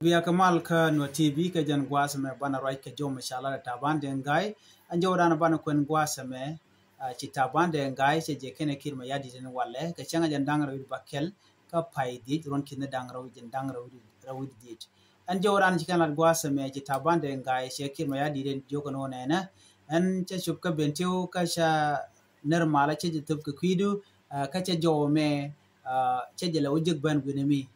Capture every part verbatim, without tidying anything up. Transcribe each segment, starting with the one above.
Bia kɛ mal kä Nuer T V kɛ jɛn gua̱a̱th ɛmɛ banɛ ruac kɛ jɔw mɛ ca lat ɛ Taban Deng Gai. Ɛn jɔw dan banɛ kuɛn gua̱a̱th ɛmɛ, ah, ci Taban Deng Gai cɛ jɛ kɛnɛ Kiir Mayardit ɛn walɛ kɛ cäŋ ɛ jɛn da̱ŋ rɛw wi̱cdɛ bäkɛl kä pay dhiec ruɔ̱n ki̱n da̱ŋ rɛw wi̱cdɛ, da̱ŋ rɛw wi̱cdɛ, rɛw wi̱cdɛ dhiec. Ɛn jɔw dan ci kɛn lat gua̱a̱th ɛmɛ ci Taban Deng Gai cɛ Kiir Mayardit ɛn jiök ɛn ɣöö nɛnɛ ɛn cɛ cop kä Bentiu kä ca nɛr malä cɛ jɛ thöp kɛ kui̱du, ah, kä cɛ jɔw ɛmɛ, ah, cɛ jɛ lɛ wä jek bän wi̱nɛ mi.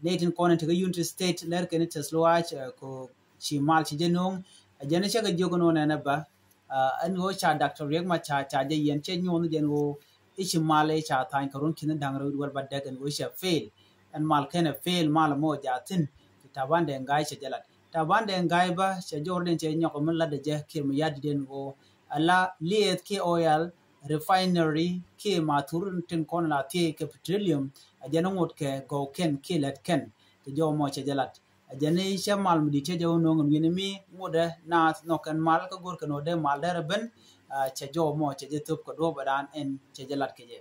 Nɛy tin kɔn in tekɛ Unity State lɛr kɛn in tɛth luaac, ah, kɛ ci mal ci jɛ no̱o̱ŋ. Ah, jɛn in cɛ kɛ jiök ɛn ɣöö nɛnɛ bä, ah, ɛn ɣöö ca Doctor Riek Machar ca jɛ yɛn cɛ nyuɔ̱th jɛn ɣöö i̱ ci mal i̱ ca tha̱a̱ny kɛ ruɔ̱n ki̱n da̱ŋ rɛw wi̱cdɛ bädäk ɛn ɣöö cɛ fail. Ɛn mal kɛn ɛ fail mal mɔ jaathin. Ci Taban Deng Gai cɛ jɛ lat. Taban Deng Gai bä cɛ jɔwdɛ cɛ nyɔk mi latdɛ jɛ Kiir Mayardit ɛn ɣöö ala lieth kiɛ oil refinery kiɛ mathur tin kɔn la thiec kɛ petroleum, a jɛn ŋot kɛ gɔw kɛn kiɛ lät kɛn. Kɛ jɔw mɔ cɛ jɛ lat. A jɛn i̱ cɛ mal mi di̱t cɛ jɛ wä no̱o̱ŋ ɛn wi̱n mi ŋot ɛ naath nhɔk kɛn mal kä go̱r kɛn ɣöö dee mal derɛ ben, ah, cɛ jɔw mɔ cɛ jɛ thöp kɛ duɔ̱ɔ̱p ɛ dan ɛn cɛ jɛ lat kɛ jɛ.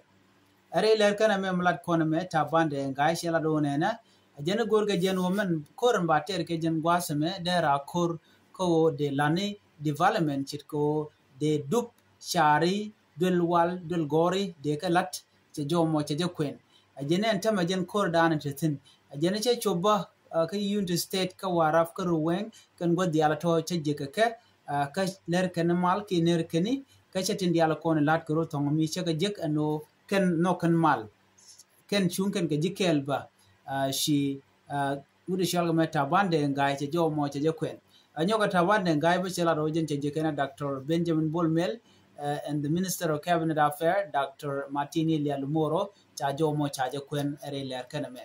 Ɛ rɛy lɛr kɛn ɛmɛ mi lat kɔn ɛmɛ Taban Deng Gai cɛ lat ɣöö nɛnɛ, a jɛn i̱ go̱r kɛ jɛn ɣöö mɛn ko̱r in ba tɛr kɛ jɛn gua̱a̱th ɛmɛ dee ra ko̱r kä ɣöö dee lani development ce̱t kɛ ɣöö dee dup cari duel wal duel gɔri dee kɛ lat. Cɛ jɔw mɔ cɛ jɛ kuɛn. A jɛn ɛn tämɛ jɛn ko̱r dan in te thi̱n. A jɛn i̱ cɛ cop bä, ah, kä Unity State kä Warrap kä Ruweng kɛn gua̱th diaal tɔ cɛ jek kɛ kɛ, ah, kä lɛr kɛn mal kiɛ ner kɛn i̱ kä cɛ tin diaal kɔn in la̱t kɛ rot thɔŋ mi cɛ kɛ jek ɛn ɣöö kɛn nhɔk kɛn mal. Kɛn cuŋ kɛn kɛ ji̱ kɛɛl bä, ah, ci, ah, wut i̱ cɔal kɛ mɛ Taban Deng Gai cɛ jɔw mɔ cɛ jɛ kuɛn. A nyɔk ɛ Taban Deng Gai bä cɛ lat ɣöö jɛn cɛ jɛ kɛn ɛ Doctor Benjamin Bol Mel, eh, and the Minister of Cabinet Affairs, Doctor Martin Ilia Lumoro, ca jɔw mɔ ca jɛ kuɛn ɛ rɛy lɛr kɛn ɛmɛ.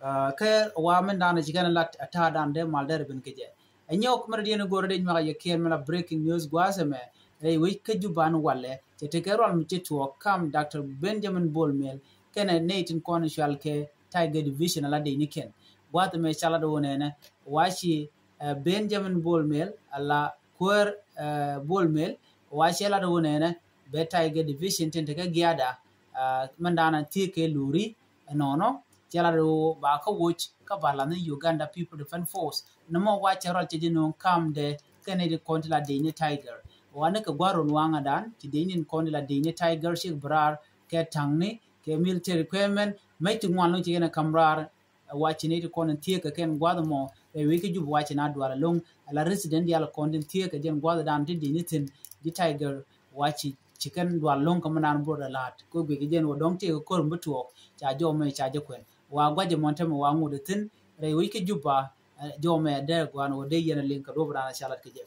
Ah, kɛ wa min dan ci kɛn lat a ta̱a̱ dan dee mal derɛ ben kɛ jɛ. Ɛ nyɔk mɛ rɛ diɛn i̱ go̱rɛ dee nyuak yɛ kiɛn mɛ la breaking news gua̱a̱th ɛmɛ rɛy wec kä Juba ɛn walɛ cɛ tekɛ rual mi ci tuɔɔk kam Doctor Benjamin Bol Mel kɛnɛ nɛy tin kɔn cual kɛ Tiger Division ala dee ni kɛn. Gua̱a̱th ɛmɛ ca lat ɣöö nɛnɛ wa ci, eh, Benjamin Bol Mel ala kuäär, eh, Bol Mel wa cɛ lat ɣöö nɛnɛ bɛ Tiger Division tin tekɛ giada, ah, mɛn dan a thiek kɛ luri ɛnɔnɔ cɛ lat ɣöö ba kä woc kä ba lath ni Uganda People Defense Force. Nɔmɔ wa cɛ rual cɛ jɛ no̱o̱ŋ kamdɛ kɛnɛ di kɔn ti la dec ni Tiger. Wa ni kɛ gua̱r run waŋä dan ti dec ni kɔn ti la dec ni Tiger cik bi raar kɛ taŋni kɛ military equipment mec ti ŋuan lo̱ŋ ci kɛn ɛ kam raar. Wa ci ni ti kɔn in thieek kɛ kɛn gua̱th mɔ rɛy wec kä Juba wa ci na dual alo̱ŋ ala resident dial kɔn tin thieek kɛ jɛn gua̱th dan ti dec ni thi̱n ji̱ Tiger. Wa ci ci kɛn dual lo̱ŋ kä mi naan border la̱a̱t kɛ guic kɛ jɛn wä dɔ̱ŋ tëëk kɛ ko̱r mi bi tuɔɔk ca jɔw mɛ ca jɛ kuɛn. Wa gua̱c ɛmɔ tämɛ wa ŋot ɛ thi̱n rɛy wec kä Juba, eh, jɔw mɛ dee gua̱a̱n wä dee yɛn ɛ liŋ kɛ duɔ̱p raan ɛ ca lat kɛ jɛ.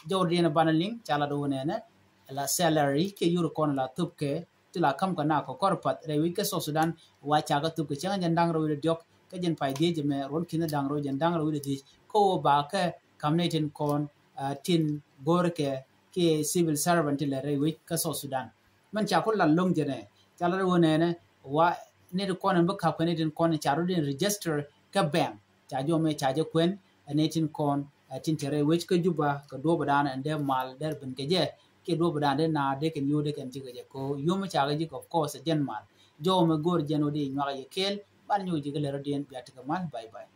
Jɔw dee yɛn ɛ banɛ liŋ ca lat wä nɛnɛ la salary kɛ yur kɔn la thop kɛ ti la kam kɛ na kɛ kɔr path rɛy wec kä South Sudan. Wa ca kɛ thop kɛ cäŋ jɛn da̱ŋ rɛw wi̱cdɛ diɔ̱k kä jɛn pay dhiec ɛmɛ ruɔ̱n ki̱n da̱ŋ rɛw jɛn da̱ŋ rɛw wi̱cdɛ dhiec kä wä ba kɛ kam ni tin kɔn, ah, tin go̱o̱r kɛ kiɛ civil servant ti lɛ rɛy wec kä South Sudan. Mɛn ca ku lat lo̱ŋ jɛnɛ ca lat wä nɛnɛ wa ni ti kɔn in bi kap kɛ ni tin kɔn ca rut in register kä bank ca jɔw mɛ ca jɛ kuɛn. Ɛ ni tin kɔn, ɛ tin te rɛy wec kä Juba kɛ duɔ̱p dan ɛn dee mal dee ben kɛ jɛ kiɛ duɔ̱p dan dee na dee kɛn yo̱o̱ dee kɛn ji̱ kɛ jɛ kɛ yo̱o̱ mi ca kɛ ji̱ kɛ of course ɛ jɛn mal. Jɔw mɛ go̱o̱r jɛn wä dee nyuak ɛ yɛ kɛɛl ban nyuak ji̱ kɛ lɛ rɔ diɛn bia ti kɛ mal. Bye bye.